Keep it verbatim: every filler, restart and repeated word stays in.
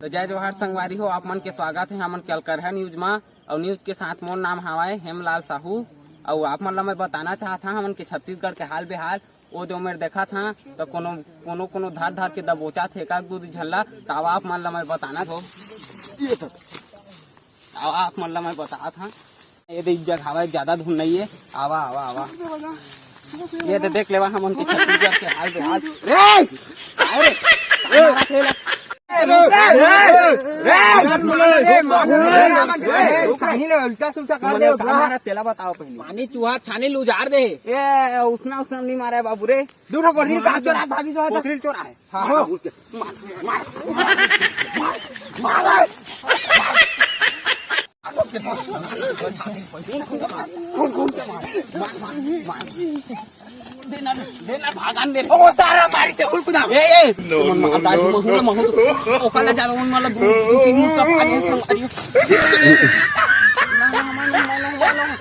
तो जय जोहार संगवारी हो, आप मन के स्वागत हे हमन के अलकरहा न्यूज मा। अउ न्यूज के साथ मोर नाम हवय हेमलाल साहू। अउ आप मन ला मैं बताना चाहत हंव हमन के छत्तीसगढ़ के हाल बेहाल। ओ दे मेर देखत हंव तो कोनो कोनो कोनो धर धर के दबोचत हे का दू झन ला। तो अब आप मन ला मैं बताना हो, ये तो अब आप मन ला मैं बतात हंव। ये दे एक जगह हवय, ज्यादा धुन नहीं है। आवा आवा आवा, ये दे देख लेवा हमन के छत्तीसगढ़ के हाल बेहाल। रे अरे, हमारा खेल। कहानी ले उल्टा सुल्टा कर दे। हमारा तेला बताओ पहले। पानी चूहा छानी ले उजार दे। ए, उसना उसना नहीं मारा है बाबू रे। दूर हो, गोली काट चोरा, भागी जो है तो। गोली चोरा है। हाँ, हो। देना, देना, भागन दे। ओ, सारा मारी ते उल्टा। ए, ए। No, no, no। महू, महू, ओकाला जानो, उन वाला दू, दू, तीन का पानी संग करियो। ना, ना, ना। ना, ना, ना।